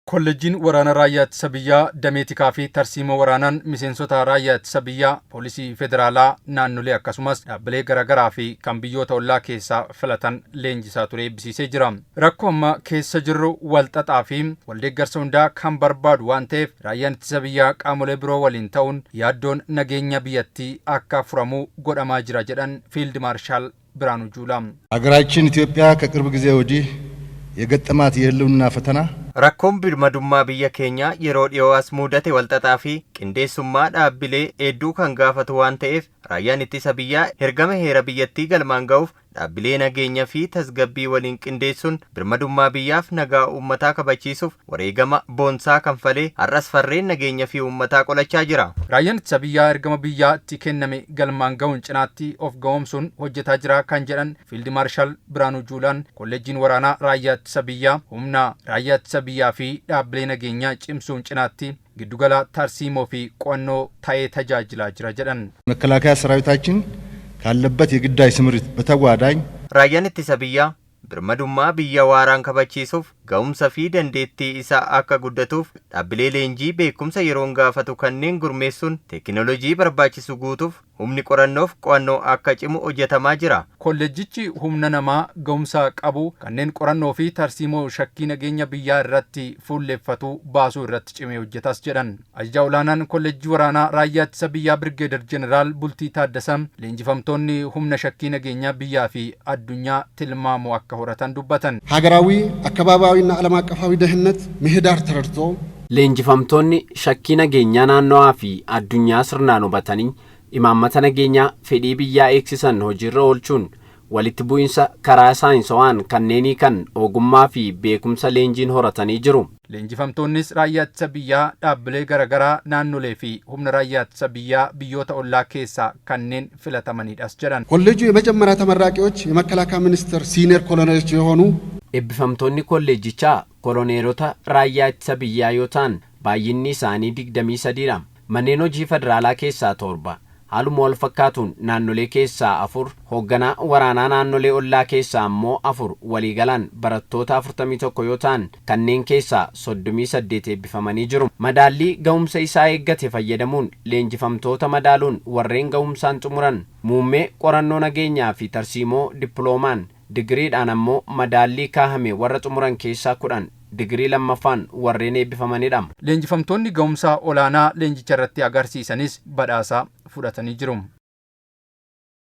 Kolleejjiin Waraana Raayyaa Ittisa Biyyaa damee tikaa fi tarsiimoo waraanaan miseensota raayyaa ittisa biyyaa, poolisii federaalaa, naannolee akkasumas dhaabbilee garaagaraa fi kan biyyoota ollaa keessaa filatan leenjisaa ture eebbisiisee jira. Rakkoo amma keessa jirru walxaxaa fi waldeeggarsa hundaa kan barbaadu waan ta'eef raayyaan ittisa biyyaa qaamolee biroo waliin ta'uun yaaddoon nageenya biyyattii akka furamu godhamaa jira jedhan Fiild Maarshaal Biraanuu Juulaa. ሀገራችን ኢትዮጵያ ከቅርብ ጊዜ ወዲህ የገጠማት የህልውና ፈተና Rakkoon birmadummaa biyya keenyaa yeroo dhiyoo as mudate walxaxaa fi qindeessummaa dhaabbilee hedduu kan gaafatu waan ta'eef, raayyaan ittisa biyyaa ergama heera biyyattii galmaan ga'uuf dhaabbilee nageenya fi tasgabbii waliin qindeessuun birmadummaa biyyaaf nagaa uummataa kabachiisuuf wareegama boonsaa kanfalee har'as farreen nageenya fi uummataa qolachaa jira. Raayyaan ittisa biyyaa ergama biyyaatti kenname galmaan ga'uun cinaatti of ga'oomsuun hojjetaa jira kan jedhan Fiild Maarshaal Biraanuu Juulaan, kolleejjiin waraanaa raayyaa ittisa biyyaa humna raayyaa ittisa biyyaa fi dhaabbilee nageenyaa cimsuun cinaatti giddugala tarsiimoo fi qo'annoo ta'ee tajaajilaa jira jedhan. መከላከያ ሰራዊታችን ካለበት የግዳጅ ስምሪት በተጓዳኝ Raayyaan ittisa biyyaa birmadummaa biyya waaraan kabachiisuuf ga'umsa fi dandeettii isaa akka guddatuuf dhaabbilee leenjii beekumsa yeroon gaafatu kanneen gurmeessuun teekinooloojii barbaachisu guutuuf humni qorannoof qo'annoo akka cimu hojjetamaa jira. Kolleejjichi humna namaa ga'umsa qabu kanneen qorannoo fi tarsiimoo shakkii nageenya biyyaa irratti fuulleeffatu baasuu irratti cimee hojjetas jedhan. Ajajaa olaanaan kolleejjii waraanaa raayyaa ittisa biyyaa Birgeedar Jeneraal Bultii Taaddasaa leenjifamtoonni humna shakkii nageenyaa biyyaa fi addunyaa tilmaamu akka horatan dubbatan. ሀገራዊ አካባቢያዊና ዓለም አቀፋዊ ደህንነት ምህዳር ተረድቶ Leenjifamtoonni shakkii nageenyaa naannawaa fi addunyaa sirnaan hubatanii imaammata nageenyaa fedhii biyyaa eegsisan hojiirra oolchuun walitti bu'insa karaa saayinsawaan kanneenii kan ogummaa fi beekumsa leenjiin horatanii jiru. Leenjifamtoonnis raayyaa ittisa biyyaa, dhaabbilee garaagaraa, naannolee fi humna raayyaa ittisa biyyaa biyyoota ollaa keessaa kanneen filatamanidhas jedhan. ኮሌጁ የመጀመሪያ ተመራቂዎች የመከላከያ ሚኒስቴር ሲኒየር ኮሎኔሎች የሆኑ Eebbifamtoonni kolleejjichaa koloneelota raayyaa ittisa biyyaa yoo ta'an, baay'inni isaanii 23dha. Manneen hojii federaalaa keessaa torba. Haaluma wal fakkaatuun naannolee keessaa afur, hoogganaa waraanaa naannolee ollaa keessaa ammoo afur, waliigalaan barattoota 41 yoo ta'an, kanneen keessaa 38 eebbifamanii jiru. Madaallii ga'umsa isaa eeggate fayyadamuun leenjifamtoota madaaluun warreen ga'umsaan xumuran muummee qorannoo nageenyaa fi tarsiimoo dippiloomaan, digiriidhaan ammoo madaallii kaahame warra xumuran keessaa 10 digirii lammaffaan warreen eebbifamanidha. Leenjifamtoonni ga'umsa olaanaa leenjicha irratti agarsiisanis badhaasa fudhatanii jiru.